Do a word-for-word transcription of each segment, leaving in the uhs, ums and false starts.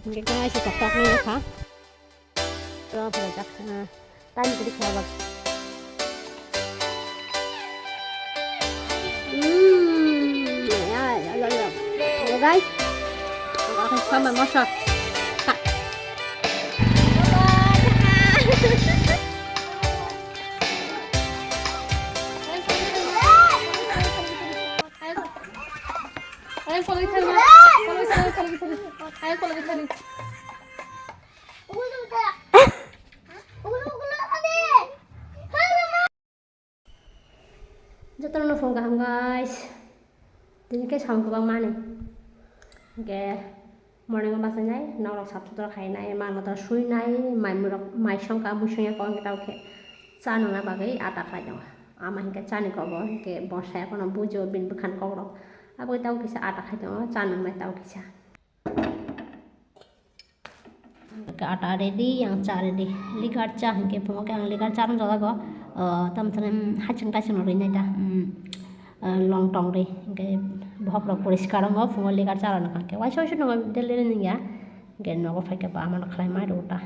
Hingke khe aisa kok kok nang kha. Ro phai jak. Tan kiri kha bak. Mm, ya, ya, ya, ya. Hello, guys. Ako sama mosa. Ha. Ayang kolagi thari ma. Kolagi thari, kolagi thari. Ayang kolagi thari. Jotono phone kaham, guys. Tini khe samung kwbang mani. Hingke morning o bachai nai, nok rok sap sutra khai nai, mal mata sui nai, mai mui rok, mai songkha, mui songya kok hingke tao khe cha nangna bagwi ata khlai tongo. Ama hingke chani kok bo hingke bo saya phano bujo bini bwkhani kok rok. Abo tao kisa ata khai tongo, cha nangnai tao kisa. Ata ready, yang cha ready. Ligar cha hingke phungo khe ang ligar cha rwjak jago. Ah, tam thani, um, haching taching rwi nai ta. Um, ah, long tong rwi. Hingke bohok rok poriskar wngo phungo ligar cha rwna kha. Hingke waisa waisa nwngo daily nungya. Hingke nogo phai khe ba amano khlai mai rw ta.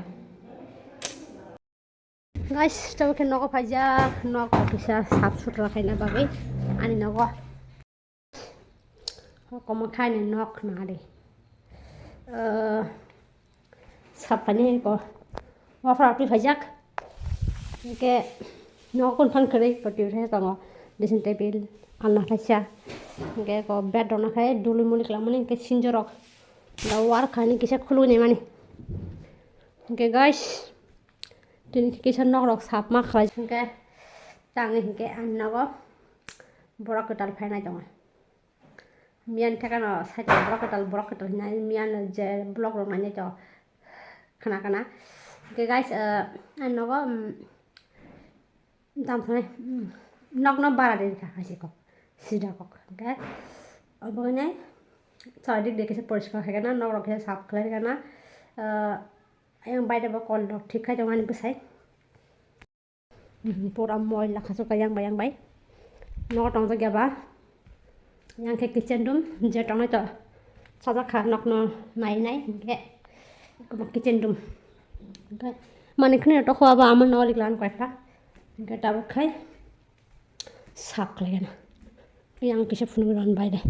Guys, tamo khe nogo phaijak, nok kisa sap sutra khaina bagwi ani nogo. Komo khaini nok nari. Eh, sap khaini ko wafra twi phaijak. Hingke nok kun phan kwrwi ko twi phai tongo. Dressing table, alna thaisa. Hingke ko bed rok nakhai duli muli kwlangmani hingke sinjorok. Da war khaini kisa khulugwi naimani. Hingke guys, tini kisa nok rok sap ma khlai hingke tangwi hingke ani nogo borok kwtal phainai tongo. Miyani thekano side o borok kwtal, borok kwtal hinai miyano je vlog rok nainai tongo khna khna. Hingke guys, ah, ani nogo, um, Tamo sanai, mm, nokno bara de rikha, haisi kok, sida kok. Hingke obo hwnwi chwrai dik de kisa poriskar khai gana, nok rok kisa sap khlai gana. Ah, ayang bai de bo kol rok thik khai tongo ani bwsai. Mm, pura moila khasuk kha yang bai, yang bai. Nogo tongjak ya ba. Yang khe kitchen room, je tongnai to sajak kha nokno nai nai, hingke omo kitchen room. Hingke mani khini to khwa ba amo no liklan koi kha. Hingke tabuk khai sap khlai gana. Yang kisa phunuk ron baire.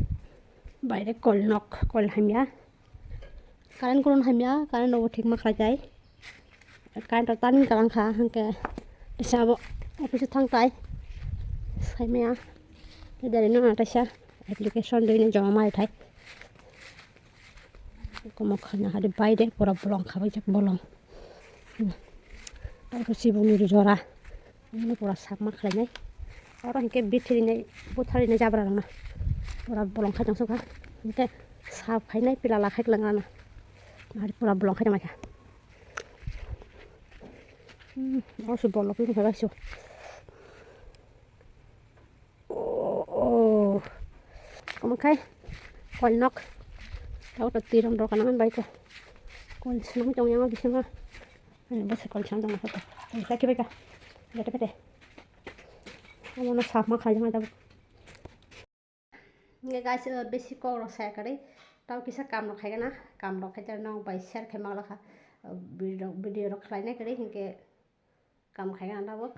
Baire kol nok, kol hamya. Current kurun hamya, current rok bo thik ma khlai jai. Current rok tani kalang kha, hingke kisa abo office o thang tai. Sai maya. Dari no na taisa application dui ni joma mai thai. Komo khana hari bai de pura bolong kha bai jak bolong. Hmm. Abo sibung ni jora. Ini pura sap ma khlai nai. Oro hingke bithiri nai, buthari nai jabra rok na. Pura bolong khai tong sukha. Hingke sap khai nai pila la khai klang na. Hari pura bolong khai tong kha. Hmm, oro se bolong khai tong kha guys. Oh, oh. Omo khai kol nok. Tao to tirom rok kanang bai ko. Kol swnam tong yang bisingo. Ani bwsai kol swnam tong kha. Tong kha kibai ka. Bete bete. Omo no sap ma khai jang tabuk. Hingke guys, uh, besi kok rok saya kari. Tao kisa kam rok khai gana. Kam rok khai tei nok bai share khai ma lakha. Uh, video, video rok khlai nai kari hingke. Kam khai gana tabuk.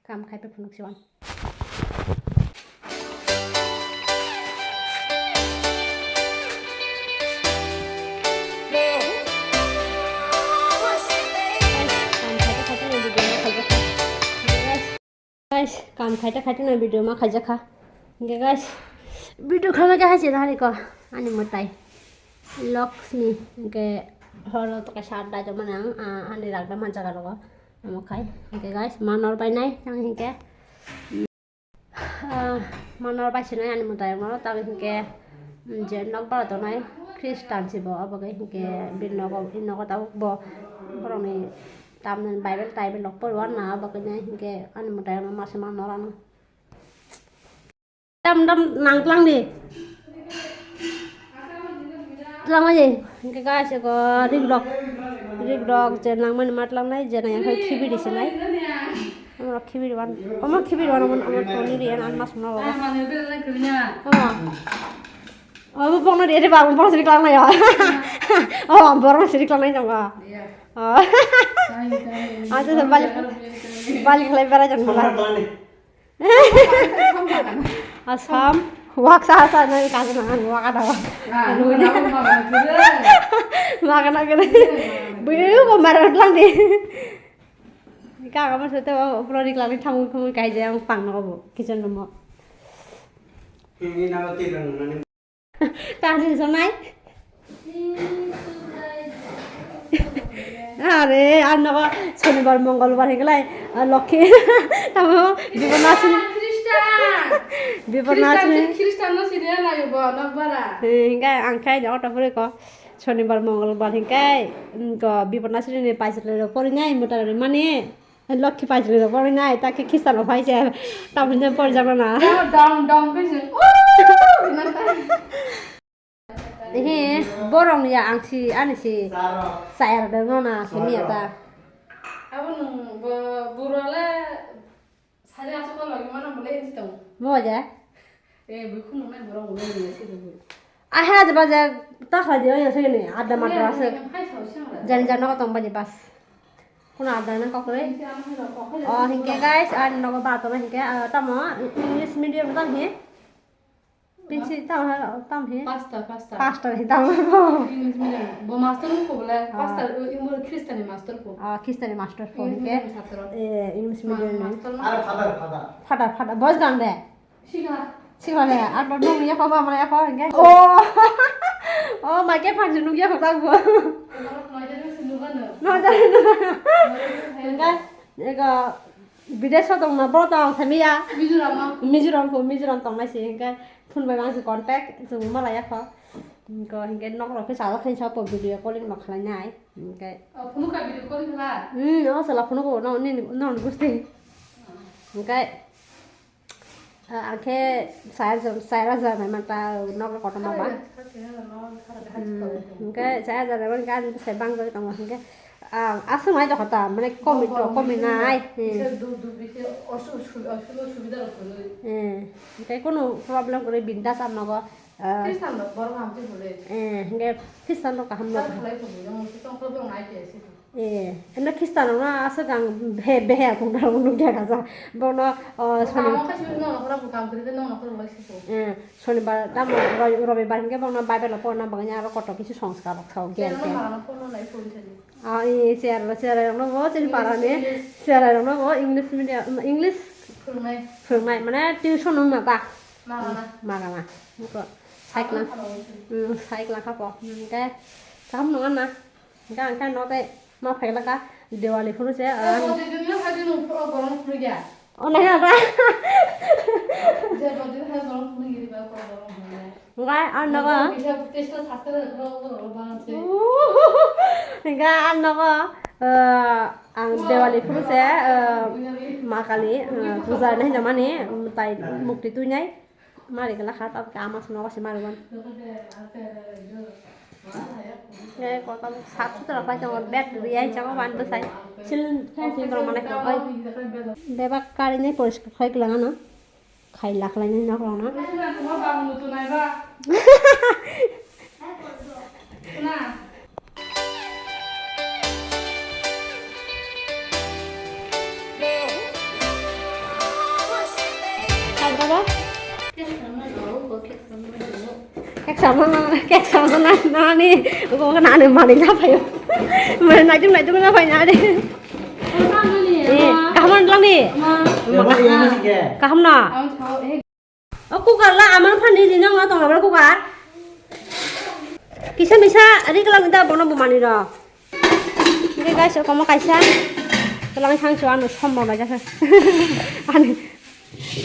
Kam khai pe phunuk siwan. Guys, kam khaite khaite no video ma khaijak kha. Hingke guys, video khlama khe hai se hari ko ani mwtai Lakshmi, hingke horo to kaisa adda joma nang, ah, ani ragda man jaga rogo. Omo khai, hingke guys, manor bai nai, tang hingke, ah, manor bai sinai ani mwtai mo, tang hingke, mm, je nok bara tongnai Christian se bo, obo khe hingke bini nogo, bini nogo tabuk bo borokni tamni Bible taibel rok poro na, obo khe hingke ani mwtai mo masa manor ano. Dam dam nang tlang di. Tlang ma je. Hingke guys, eko rig rok. Rig rok je nang mani ma tlang nai, je nang yang khai khibi di sinai. Omo rok khibi di wan. Omo khibi di wan, omo, omo toni di yan, an mas no. Omo. Obo bokno re re ba, bokno siri klang nai o. O, borokno siri klang nai tongo. Iya. O. Thank you, thank you. Acha, acha, balik, balik khlai berai tong bwla. Samar klang ni. Assam, waksa asa nai kaje na waka da. Ah, waka da. Waka na kene. Buyu ko mara klang ni. Ka ka ma sete o pro ri klang ni thamu thamu kai je ang pang no bo kitchen room o. Ini nama tiga nani. Tani sanai. Are, ar nogo sonibar, mongolbar hinglai, ah, lokhi. Tamo, Bibonasini. Christian. Bibonasini. Christian, Christian no sini na yo bo, nok bara. Eh, hingai ang khai joto puri ko. Sonibar, mongolbar hingai, mm, ko Bibonasini ni paisle ro pori nai, mutare mani. Lokhi paisle rok pori nai, ta khe Khristan rok pai se, tamni pori jak na. Dong, dong, khe se, "Ooh!" hinwi kha. Ehe, borok ni ya ang si, ani si, chayar de no na, khe miya ta. Abo nwng bo, buro le sari aswk logi mano bole hinsi tong. Bo ja? Eh, bui khunuk nai borok bo nai nai se bui. Ahe aja baja ta khlai di, oya se ni, adda matra se. Jani jana ko tong baji bas. Kuna adda nang kok re. Oh, hinke guys, ani nogo bato na hinke, ah, tamo English medium tamo he. Pinsi tamo ha, tamo he. Pastor, pastor. Pastor he tamo. English medium. Bo master ko bole, pastor, imo Christian master ko. Ah, Christian master ko hinke. English medium satro. Eh, English medium. Master ma. Are father, father. Father, father. Bos gang de. Sikha. Sikha le, ar bo nung ya ko, ba mala ya ko, hinke. Oh. Oh, mai ke phan nung ya ko ta bo. Nojar se nung ano. Nojar nung ano. Hinke, ego, bidesh o tong na, bo tong thami ya. Mizoram o. Mizoram ko, Mizoram tong nai si, hinke. Phone bai mang se contact, jung mala ya ko. Hinke, hinke nok rok khe sa khe sa po video calling ma khlai nai. Hinke. Oh, phone ka video calling khala? Hmm, oh, sala phone ko, no, ni, no, gusti. Hinke. Ah, ang khe chayar jon, chayar hajar nai manta, nok rok kotorma ba. Hmm, hingke chayar hajar nai manta, ani bwsai bang jagwi tongo, hingke, ah, aswk nai dokha ta, mane komi to, komi nai. Hmm. Kisa duk duk bisi osu-, osu-, osu-, osubida rok kwrwi. Hmm, hingke kunu problem kwrwi, bindas ang nogo, ah, Khristan rok borok hamsi hwnwi. Hmm, hingke Khristan rok kaham no. Sal khlai kwrwi, omo khe tong problem nai khe se. Eh, eno Khristan rokno aswk ang behe, behe kung rok nukya kaisa. Bono, oh, soni-, Kaam khe sui no, nokra bo kaam khe no, nokra bo sui. Eh, sonibar tamo robi-, robibar hingke bono Bible porna bagwi aro kotor kisi songskar rok sao, gyan, gyan. Ah, eh, chair lo, chair rokno bo chini parani, chair rokno bo English medium, English phwrwngnai, mane tuition wngma ta. Magana. Magana. Nokho cycle, cycle kha po. Hingke kaham nung ana. Hingke ang khe no tei ma phailaka Diwali phuru se, ah. O, nai ha ba. Hingke ang nogo. Hingke ang nogo, eh, ang Diwali phuru se, eh, ma kali, eh, puja nai hinamani, tai mukti tuinai. Mari kala kha, tabuk ama se nogo se mari wan. Ye, kotor sap sutra khlai tongo, bag riyai chama wan bwsai. Sil, fencing rok manai kha, oi. Bebak karinai poriskar khlai kwlangano. Khai lakhlainai nok rokno. Hai, baba. Kek sama, kek sama na, nani, kok nani mani na payo. Mani na jum na jum na payo nani. Eh, kahaman lang ni. Kaham na. O cooker la, amar phan ni dinang na tong amar cooker. Kisa misa ri kalang da bono bumani ro. Hingke guys, o komo kaisa. Kalang thang su ano sombor bai jasa. Ani.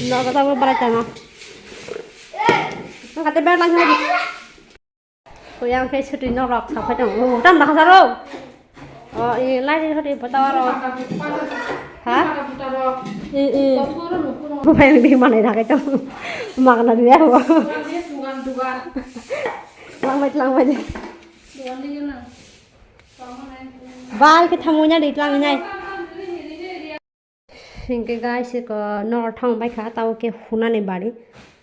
No kata mo barai tama. Ang kate bag lang thang. Kuyang khe sutwi nok rok saphai tongo. O, tam da hazar o. O, i lai ri hodi bota aro. Ha? I, i. Buphai ni bini manai rakhai tongo. Magna diya ho. Langbai, langbai de. Bai khe thango nya de tlang nai. Hingke guys, eko noro thang bai kha, tabo khe hunani bari,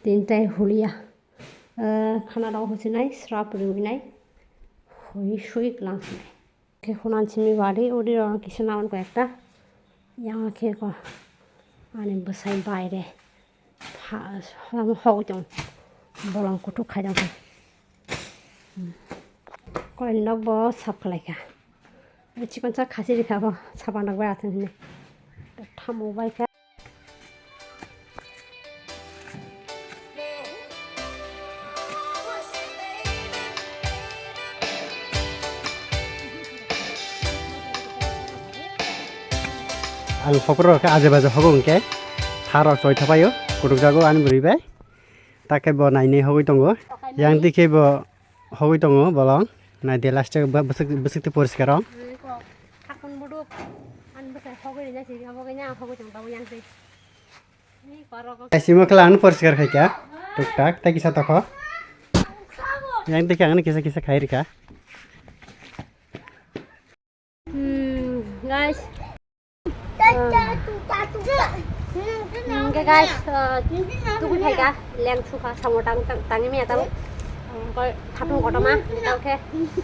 tini tai hulia. Eh, khana rok husinai, srap riwinai, hui sui klang sinai. Khe hunan simi wari, uri rok kisa naman ko ekta. Yang khe ko ani bwsai baire. Pha-, hogwi tong. Bolong kutuk khai tong. Koi nok bo sap khlai kha. Chikonsa khasi rikha bo sapa nok bai athang hini. Tamo bai kha. Ang pokro khe aje baje hogo hwnkhe tharok choi thapaio kutukjago ani bwrwi bai. Takhe bo nainwi hogwi tongo. Yang dikhe bo hogwi tongo bolong. Naidi last o bwswk, bwswk tei poriskar o. Khakun buduk ani bwsai hogwi rinai si abo khe yang hogwi tong tabuk yang tei. Kaisimo khe lang poriskar khai kha. Tuk tak tei kisa tokho. Yang tei khe ang kisa kisa khai rikha. Hmm, guys. Hingke guys, eh, tukui phaika, leng sukha, samotang tang, tangi miya tang, koi thapung kotorma, tao khe,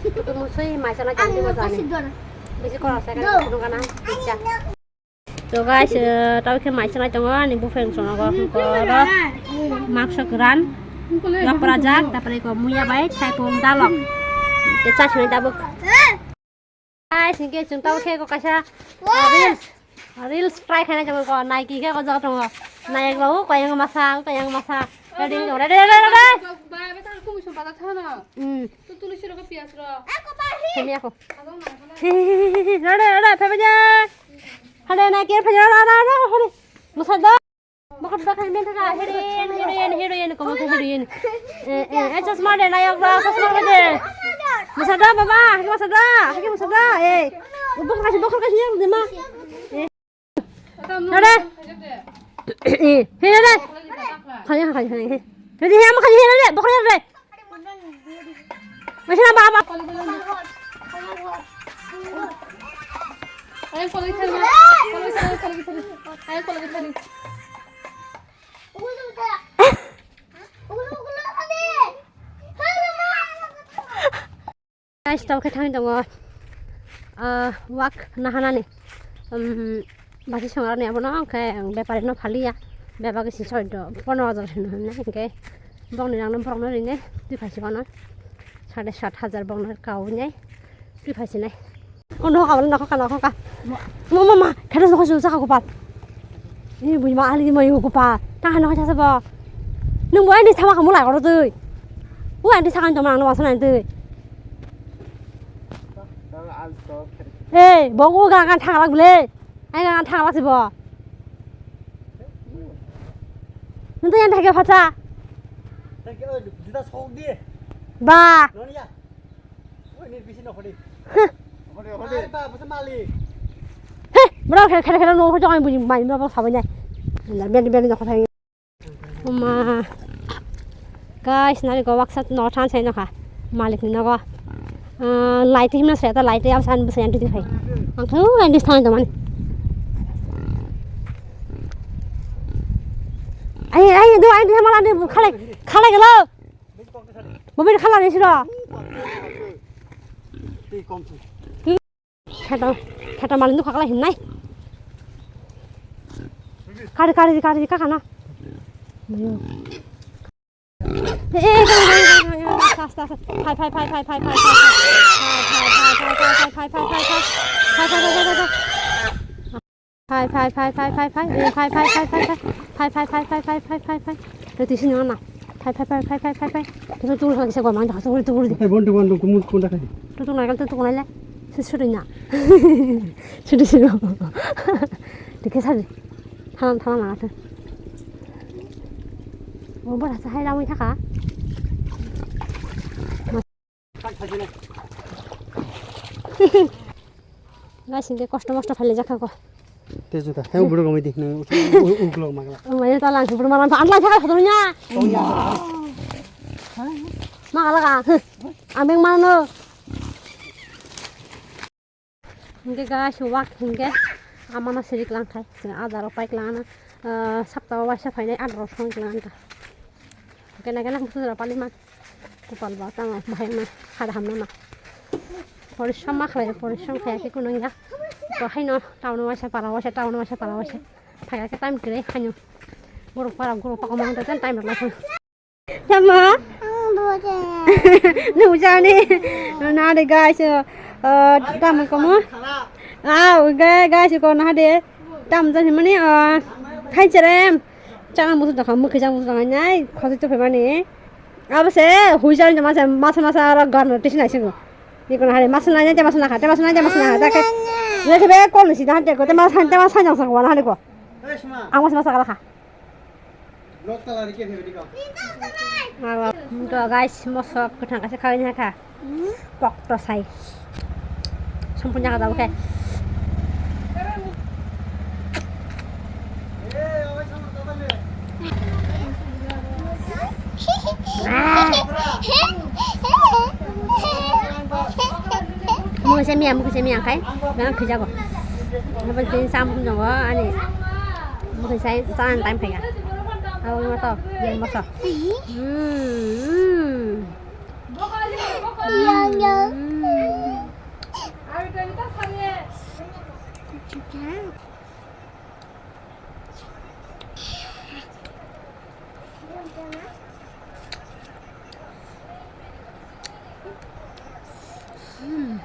tukui musui, maisa na tang di bajani. Bisi kora sa kan, tukui kana, pizza. To guys, eh, tao khe maisa na tongo, ani bufeng sono go, koro, makso gran, yapra jak, tapre ko muya bai, thaipung dalok. Te chasmai tabuk. Guys, hingke chwng tamo khe ko kaisa, ah, reels, ah, reels try khainai tamo ko Nike khe ko joto tongo. Nayak rok ko yang masa, ko yang masa. Ready, ready, ready, ready. Ba, ba, ta kumu sum pata thana. Hmm. Tu tulu siro ko pias ro. Kami ako. Ready, ready, phabaja. Hade Nike phaja, ra, ra, ra, hade. Masa da. Bokol da khan ben thaka, heroin, heroin, heroin, komo khe heroin. Eh, eh, eh, chasma de, nayok da, chasma de. Masa da, baba, hake masa da, hake masa da, eh. Bokol kasi, bokol kasi yang de ma. Eh. Nare. Eh, he, nare. Khani, khani, khani, he. He, he, ama khani, he, nare, bokol nare. Masih nambah apa? Ayo, kalau kita lihat. Kalau kita, kalau kita lihat. Ayo, kalau kita lihat. Guys, tamo khe thangwi tongo, ah, wak nahanani. Um, basi songrani abono, hwnkhe ang bepari no phaliya. Bebak isi soido, pono hajar hwnwi hwnwi, hwnkhe bokni rang no borok no rinai, twi phaisi bono. Sade sat hajar bokno kaui nai, twi phaisi nai. O nokha, o nokha, nokha. Ma, ma, ma, khato nokha sung saka kopal. Ni bui ma ali mai kopal. Ta nokha sasa bo. Nung bo ani thama kamu lai koro tui. U ani thang to ma no wasa nai tui. Ei, bo u ga ga thang lak bule. Ai ga ga thang lak si bo. Nung to yan thake phacha. Ba. Huh. He, bro, khe, khe, khe, no, jong, buji, mai, ma, bo, sabai, nai. Beli, beli, no, khai. Oma. Guys, nari go, waksa, no, than, sai, no, kha. Malik, no, go. Ah, light, himna, sai, ta, light, ya, san, sai, antu, khai. Ang, thu, antu, sai, to, man. Ai, ai, do, ai, do, mala, do, khalai, khalai, gelo. Bobin khala ni siro. Khata, khata malin dukha kala himnai. Kari, kari, kari, kaka na. Phai, phai, phai, phai, phai. Phai, phai, phai, phai, phai. Phai, phai, phai, phai, phai. Tei twi sini na. Phai, phai, phai, phai. Tei tu kisa gomang da, tu, tu, tu. Phai, bon, tu, bon, tu, kumu, kumu da khai. Tu, tu, naikal, tu, tu, naile. Suri, suri na. Suri, suri. Tei kisa di. Thalam, thalam na tu. Bo, bo, rasa hai lamui thaka. Guys, hingke kosto mosto phailaijak kha ko. Te juta, he buru gomai di, nang uklok magla. Mai ta lang buru malam phan lai thaka khodo nya. Magla ka. Ameng mano. Hingke guys, wak hingke amana sirik lang khai. Sing ajar pai lang na. Sapta waisa phainai adro song lang ta. Hingke na kena khusu jora pali man. Kupal ba tamo bahai ma hada hamna ma. Porishrom ma khlai, porishrom khlai khe kunang ya. To haino town waisa para waisa, town waisa para waisa. Phai khe time kwrwi haino. Guru para guru pakma wngkha time rok lai phano. Tamo? Nujani. Na de guys, uh, tamo komo? Ah, guys, guys ko na de. Tam jani mani, uh, khai cherem. Chana musu dakha, mukhi jang musu dakha nai, khosi to phemani. Abo se huijar ni masa masa masa ro gan tishi nai singo. Ni kono hari masa nai te masa nakha, te masa nai te masa nakha. Ta ke. Ni ke be kol ni si dan te ko te masa te masa jang sa ko na hari ko. Ang masa masa kala kha. Abo to guys, mosok kwthang kaisa khawi ni kha. Pokto sai. Sumpun jaga daw khe. Mukhe se miyang, mukhe se miyang khai, miyang khijago. Abo tini samung tongo ani. Mukhe sai chan time phaikha. Abo ma to, yang boso. Hmm.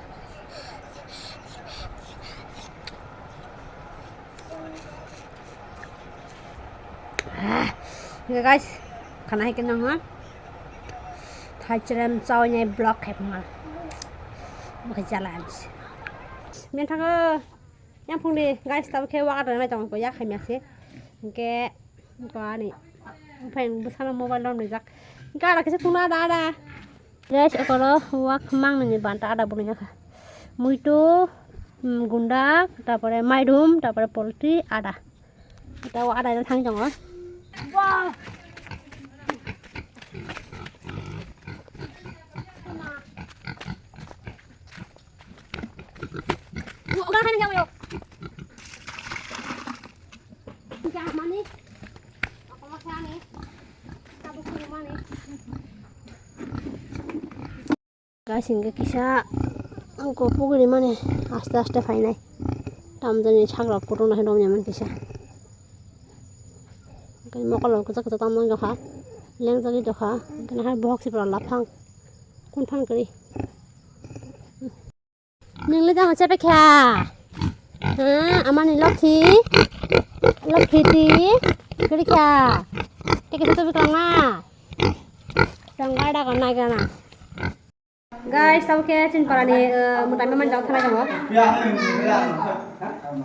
Guys, khana hai khe nang ha. Thaichirem chawi nai vlog khai phunga. Bo khe challenge. Men thango. Yang phungni guys, tabo khe waga dana mai tongo, ya khaimya se. Hingke ko ani phai bwsano mobile rom rijak. Hingke ada kisa phungna ada ada. Guys, okoro wak mang nini banta ada buni yakha. Muitu, mm, gundak, tapore maidum, tapore poultry ada. Tabo ada thang tongo. Guys, hingke kisa angko pugri mani aste aste phainai. Tamjani sagra kutung nai romya mani kisa. Hingke mokol rok kwchak kwchak tamjani dokha. Lengjagwi dokha. Hingke nahar bohok sipra laphang. Kun phang kwrwi. Nungli jang chepe kha. Ha, amani lokhi. Lokhi ti. Kiri kha. Teke sutu biklang na. Tongga da kon nai gana. Guys, tabo khe chini parani, eh, mwtai mamani jao thanai tongo.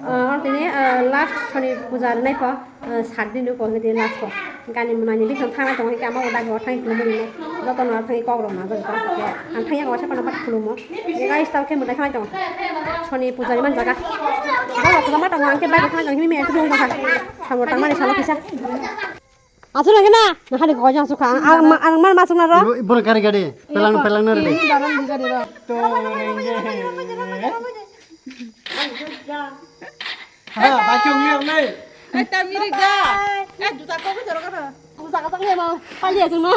Eh, oro tini, eh, last soni puja rwnai pho. Eh, sat din rok hwnkhe last o gani mwnani bising thangnai tongo, hwnkhe ama bo dagi o thangwi khulumwi rinai. Jotono thangwi kok rok nang jago, hwnkhe ang thangya khe waisa phano khulumo. Guys, tamo khe mwtai thangnai tongo. Soni puja ni man jaga. Borok kwbangma tongo, ang khe bike o thangnai tongo, himni miyai tubung bwkha. Samung tangmani salo kisa. Aswk nangkhe na? Nahari kok jang aswk kha. Ang, ang, ang man masuk na ro? Ibo, ibo gari gari. Pelang, pelang na re. Ini barang di gari ro. To, Ha, bachung liang nai. Eh, tamiri ga. Eh, juta ko ko jaro ka. Ang saka tang ya mau. Pali ya jeng no.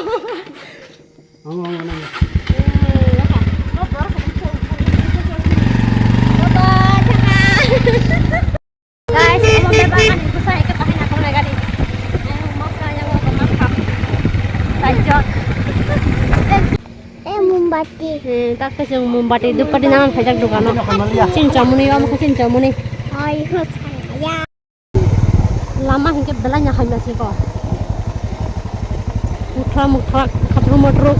Ang, ang, ang, ang. Guys, omo bebak ani bwsa eke bahai na tongnai gari. Ang mosla yang mau makan. Tajot. Eh, mombati. Eh, tak khe chwng mombati, dhupati nanan khaijak dukano. Chini chomoni, omo khe chini chomoni. Oi, ho, chaya. Lama hinkhe belai no hamya se ko. Muthra muthra, khatruk mutruk.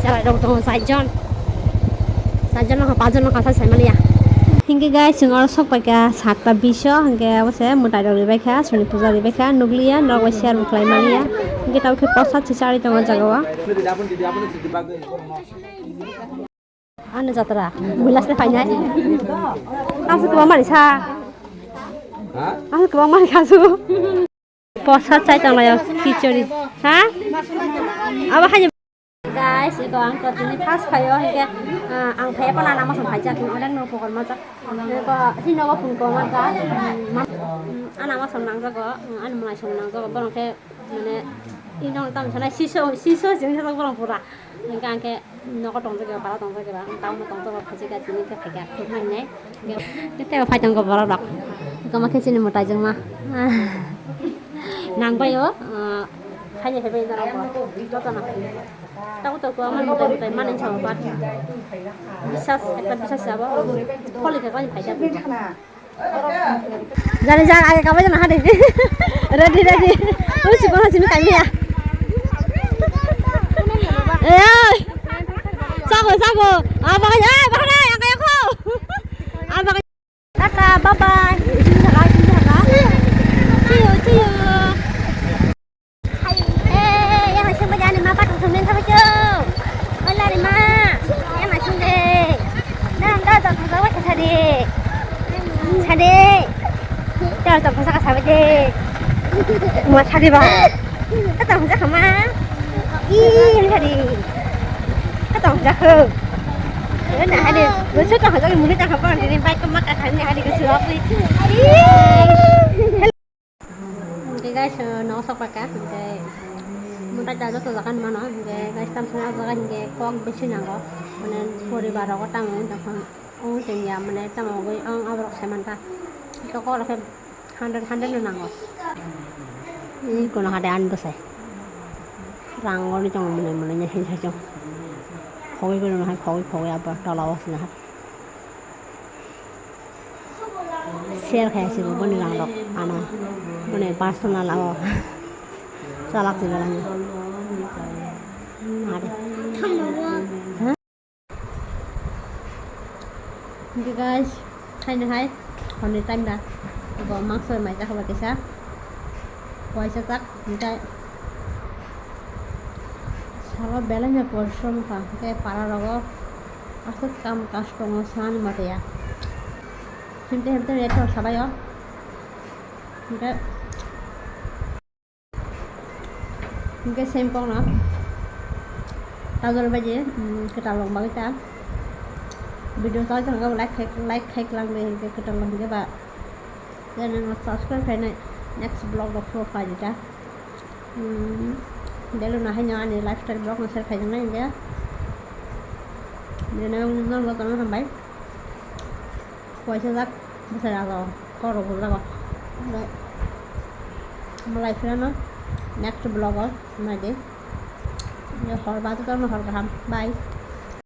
Chwrai rok tongo chaijon. Chaijon no, pajor no kasa sai maliya. Hinkhe guys, chwng oro sok paikha satta bish o, hinkhe abo se mwtai rok ribaikha, soni puja ribaikha, nukliya, norok bai share bo khlai maliya. Hinkhe tabukhe prosad se charwi tongo o jaga o. Ano jatra, buila se phainai. Tamsuk kwbang mani sa. Ha? Tamsuk kwbang mani khasu. Posa chai tonglaio khichori. Ha? Abo haino. Guys, iko ang to tini first phaio, hingke, ah, ang phaiya pono ana mosong phaijak, onek no pokor majak. Iko sini nogo phun ko majak. Ana mosong nangjago, ana mwnaisong nangjago, borok khe mane ino tam sanai siso, siso jeng borok pura. Hingke ang khe nogo tongjakya, bara tongjakya, ang town o tongjakya, phaikha, tini khe phaikha, thwkmani nai. Tei phai tongo borok rok. Tongma khe chini mwtai jwngma. Nang bai o, ah, khaini phaibai norok bo. Jotono. Tabuk tabuk ama mwtai mwtai mani chao bat. Bisas, ekta bisas sabo. Kholi khe koi phaikha. Jani jar age kabai jana hade. Ready, ready. Ui, si kono simi kaimi ya. Eh, oi. Sago, sago. Ah, bagai, eh, bagai, ang kaya ko. Ah, bagai. Tata, bye bye. Sini jaga, sini jaga. See you, see you. Eh, yang asing ba jani ma patang sung neng sabai chau. Ola ni ma. Yang asing de. Nang da da da wa sa de. Sa de. Da da sa ka sabai de. Ma sa de ba. Ka ta sa ka ma. I, ni sa de. Ka ta sa ko. Na ha de. Lo sa ta sa ni mu ni ta ka pa ni bai ka ma ka sa ni ha de ka su. Hingke guys, eh, nogo sok paikha, hingke mwtai da joto jaga ni mano, hingke guys, tamsani ah jaga hingke kok besi nango, mane poribar rogo tamo wng tong kha, wng tong ya, mane tamo wngwi ang aborok sai mankha, hingke kok rok khe hundred, hundred no nango. Ih, kono hade ani bwsai rang gori tongo, mwnwi mwnwi nya hin sai chong, khogwi gori no hai khogwi khogwi abo tola o sina hai. Share khai se bo boni rang rok ano. Boni personal abo. Chalak se belai no. Are. Hingke guys, haino hai, hwnwi time da. Bo mangso mai jakha bai kaisa. Kaisa tak, hingke salo belai no porishrom kha, hingke para rogo aswk kam kash tongo, swnani mate ya. Himte himte rate rok sabai o. Hingke, hingke same kok no. Tajol bai di, mm, kwtal rok bagwi ta. Video chai thangkhe like khai, like khai lang di, hingke kwtal rok hingke ba channel no subscribe khainai. Next vlog rok so khai di ta. Hmm, belai no haino ani lifestyle vlog no share khaijaknai hingke. Bini bagwi no jotono hambai. Kaisa jak bwsai rok kok rok bujak o. Malai phirano next vlog o naidi. Hor bajo no hor kaham. Bye.